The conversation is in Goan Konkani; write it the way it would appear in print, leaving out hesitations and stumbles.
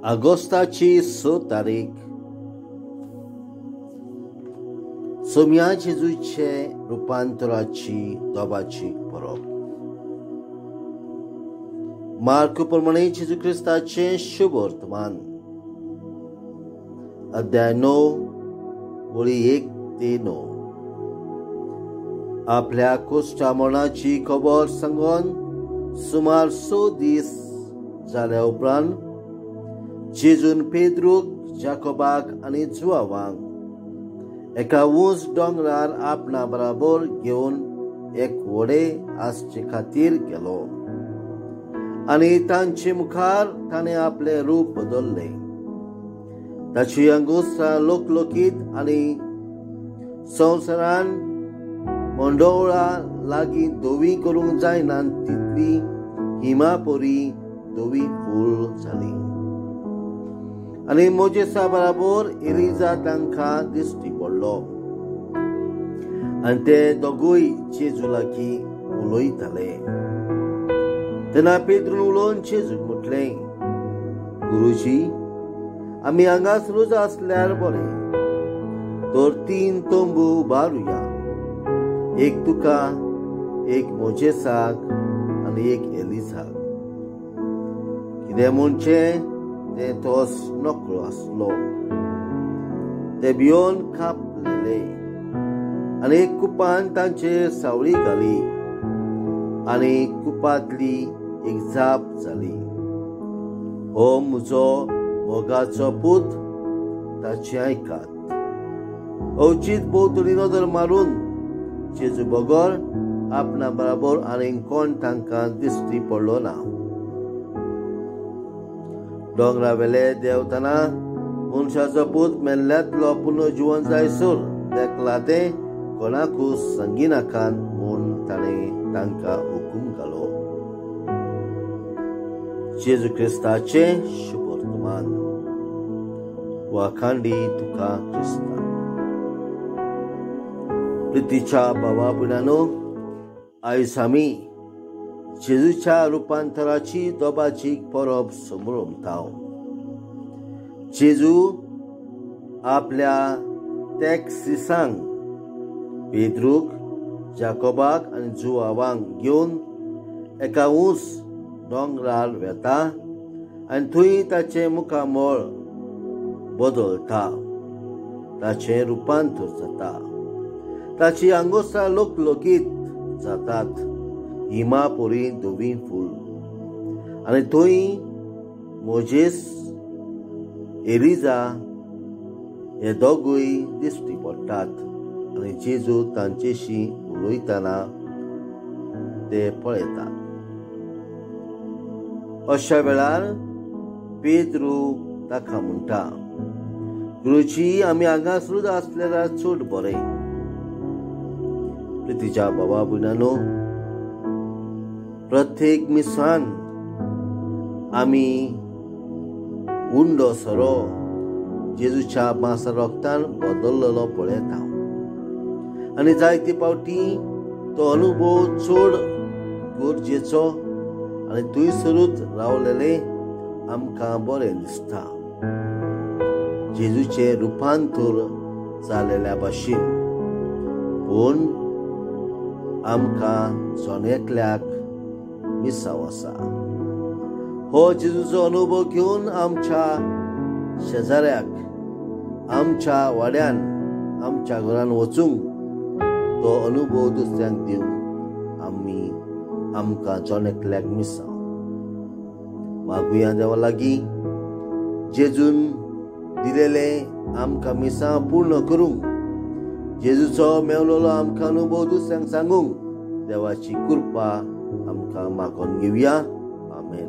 ऑगस्टाची 6 तारीख सोम्या जेजूचे रुपांतराची दोबाची परब. मार्क प्रमाणे जेजू क्रिस्ताचे शुभ वर्तमान, अध्याय 9 वळी 1 ते 9. आपल्या कोश्टा मरणाची खबर सांगून सुमार 6 दीस जाल्या उपरांत जेजून पेद्रूक, जाकोबाक आनी जुआवांक एका ऊंच दोंगरार आपणा बराबर घेवन एक व्हडे आसचे खातीर गेलो आनी तांचे मुखार ताणें आपलें रूप बदल्लें. ताची अंगोस्त्रां लोकलोकीत आनी संवसारान मंडोवळा लागीं धवी करूंक जायना तितली हिमापरी धवी फूल जाली आनी मोजेसा बराबर एलिजा तांकां दिश्टी पडलो आनी ते दोगूय जेजू लागीं उलयताले. तेन्ना पेद्रून उलोवन जेजूक म्हटलें, गुरुजी, आमी हांगासरूच आसल्यार बरें, तर 3 तंबू उबारुया, एक तुका, एक मोजेसाक आनी एक एलिजाक. कितें म्हणचें तें तोच नकळो आसलो. ते भियोन कांपलेले आनी एक कुपान तांचेर सावळी घाली आनी कुपांतली एक जाप जाली, हो म्हजो मोगाचो पूत, ताचें आयकात. अवचीत भोंवतणी नदर मारून जेजू बगर आपणा बराबर आनीक कोण तांकां दिश्टी पडलो ना. दोंगरा वेले देंवतना मनशाचो पूत मेल्ल्यांतलो पुनर्जिवन जायसर देखला तें कोणाकूच सांगिनाकात म्हूण ताणें तांकां हुकूम घालो. जेजू क्रिस्ताचें शुभ वर्तमान. वाखांडी तुका क्रिस्ता. प्रितीच्या भावा भयणांनो, आयज आमी जेजूच्या रुपांतराची दोबाची परब समरमता. जेजू आपल्या टॅक्सिसांक, पेद्रूक, जाकोबाक आनी जुआवांक घेवन एका ऊंच दोंगरार वेता आनी थंय ताचें मुखामळ बदलता, ताचें रुपांतर जाता, ताची आंगोस्त्रां लोकलोकीत जातात, हिमापुरी धवी फूल. आनी थंय मोजेस, एलिजा हे दोगूय दिश्टी पडटात आनी जेजू तांचेशी उलयतना ते पळयतात. अशा वेळार पेद्रू ताका म्हणटा, गुरुजी, आमी हांगासरूच आसल्यार चड बरें. प्रितीच्या बाबा भयणांनो, प्रत्येक मिसान आमी उंडो सोरो जेजूच्या मांसा रोगतान बदललेलो पळयता आनी जायते फावटी तो अनुभव चड गरजेचो आनी थंयसरूच रावलेले आमकां बरें दिसता. जेजूचें रुपांतर जालेल्या भाशेन, पूण आमकां जण एकल्याक मिसांव आसा. हो जेजूचो अनुभव घेवन आमच्या शेजाऱ्याक, आमच्या वाड्यान, आमच्या घरान वचूंक तो अनुभव दुसऱ्यांक दिवंक आमी आमकां जण एकल्याक मिसांव. मागुया देवा लागीं जेजून दिलेलें आमकां मिसांव पूर्ण करूंक, जेजूचो मेवलेलो आमकां अनुभव दुसऱ्यांक सांगूंक देवाची कृपा आमकां मागून घेवया. आमेन.